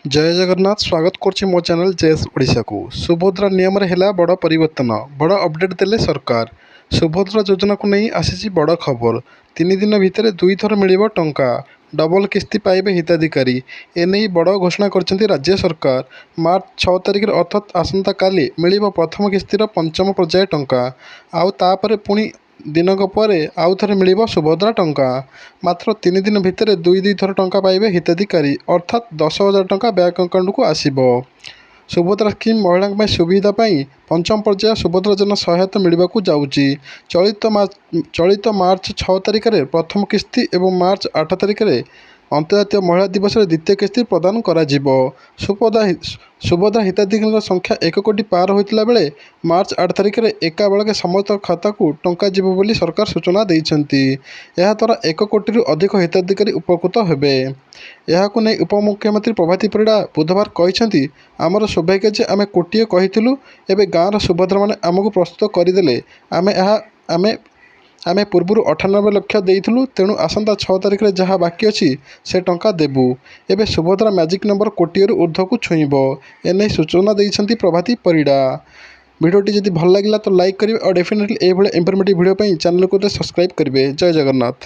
ଜୟ ଜଗନ୍ନାଥ। ସ୍ୱାଗତ କରୁଛି ମୋ ଚ୍ୟାନେଲ୍ ଜେଏସ୍ ଓଡ଼ିଶାକୁ। ସୁଭଦ୍ରା ନିୟମରେ ହେଲା ବଡ଼ ପରିବର୍ତ୍ତନ, ବଡ଼ ଅପଡ଼େଟ୍ ଦେଲେ ସରକାର। ସୁଭଦ୍ରା ଯୋଜନାକୁ ନେଇ ଆସିଛି ବଡ଼ ଖବର। 3 ଦିନ ଭିତରେ ଦୁଇଥର ମିଳିବ ଟଙ୍କା, ଡବଲ କିସ୍ତି ପାଇବେ ହିତାଧିକାରୀ। ଏନେଇ ବଡ଼ ଘୋଷଣା କରିଛନ୍ତି ରାଜ୍ୟ ସରକାର। ମାର୍ଚ୍ଚ 6 ତାରିଖରେ, ଅର୍ଥାତ୍ ଆସନ୍ତାକାଲି ମିଳିବ ପ୍ରଥମ କିସ୍ତିର ପଞ୍ଚମ ପର୍ଯ୍ୟାୟ ଟଙ୍କା। ଆଉ ତାପରେ ପୁଣି ଦିନକ ପରେ ଆଉ ଥରେ ମିଳିବ ସୁଭଦ୍ରା ଟଙ୍କା। ମାତ୍ର 3 ଦିନ ଭିତରେ ଦୁଇ ଦୁଇ ଥର ଟଙ୍କା ପାଇବେ ହିତାଧିକାରୀ, ଅର୍ଥାତ୍ 10,000 ଟଙ୍କା ବ୍ୟାଙ୍କ ଆକାଉଣ୍ଟକୁ ଆସିବ। ସୁଭଦ୍ରା ସ୍କିମ୍ ମହିଳାଙ୍କ ପାଇଁ ସୁବିଧା ପାଇଁ ପଞ୍ଚମ ପର୍ଯ୍ୟାୟ ସୁଭଦ୍ରା ଯୋଜନା ସହାୟତା ମିଳିବାକୁ ଯାଉଛି। ଚଳିତ ମାର୍ଚ୍ଚ 6 ତାରିଖରେ ପ୍ରଥମ କିସ୍ତି ଏବଂ ମାର୍ଚ୍ଚ 8 ତାରିଖରେ ଅନ୍ତର୍ଜାତୀୟ ମହିଳା ଦିବସରେ ଦ୍ୱିତୀୟ କିସ୍ତି ପ୍ରଦାନ କରାଯିବ। ସୁଭଦ୍ରା ହିତାଧିକାରୀଙ୍କ ସଂଖ୍ୟା 1 କୋଟି ପାର ହୋଇଥିଲା ବେଳେ ମାର୍ଚ୍ଚ 8 ତାରିଖରେ ଏକାବେଳକେ ସମସ୍ତ ଖାତାକୁ ଟଙ୍କା ଯିବ ବୋଲି ସରକାର ସୂଚନା ଦେଇଛନ୍ତି। ଏହାଦ୍ୱାରା 1 କୋଟିରୁ ଅଧିକ ହିତାଧିକାରୀ ଉପକୃତ ହେବେ। ଏହାକୁ ନେଇ ଉପମୁଖ୍ୟମନ୍ତ୍ରୀ ପ୍ରଭାତୀ ପରିଡ଼ା ବୁଧବାର କହିଛନ୍ତି, ଆମର ସୌଭାଗ୍ୟ ଯେ ଆମେ କୋଟିଏ କହିଥିଲୁ, ଏବେ ଗାଁର ସୁଭଦ୍ରାମାନେ ଆମକୁ ପ୍ରସ୍ତୁତ କରିଦେଲେ। ଆମେ ଏହା ଆମେ ଆମେ ପୂର୍ବରୁ 98 ଲକ୍ଷ ଦେଇଥିଲୁ, ତେଣୁ ଆସନ୍ତା 6 ତାରିଖରେ ଯାହା ବାକି ଅଛି ସେ ଟଙ୍କା ଦେବୁ। ଏବେ ସୁଭଦ୍ରା ମ୍ୟାଜିକ୍ ନମ୍ବର କୋଟିଏରୁ ଉର୍ଦ୍ଧ୍ୱକୁ ଛୁଇଁବ। ଏନେଇ ସୂଚନା ଦେଇଛନ୍ତି ପ୍ରଭାତୀ ପରିଡ଼ା। ଭିଡ଼ିଓଟି ଯଦି ଭଲ ଲାଗିଲା ତ ଲାଇକ୍ କରିବେ ଆଉ ଡେଫିନେଟଲି ଏଇଭଳିଆ ଇନଫର୍ମେଟିଭ୍ ଭିଡ଼ିଓ ପାଇଁ ଚ୍ୟାନେଲକୁ ସବସ୍କ୍ରାଇବ୍ କରିବେ। ଜୟ ଜଗନ୍ନାଥ।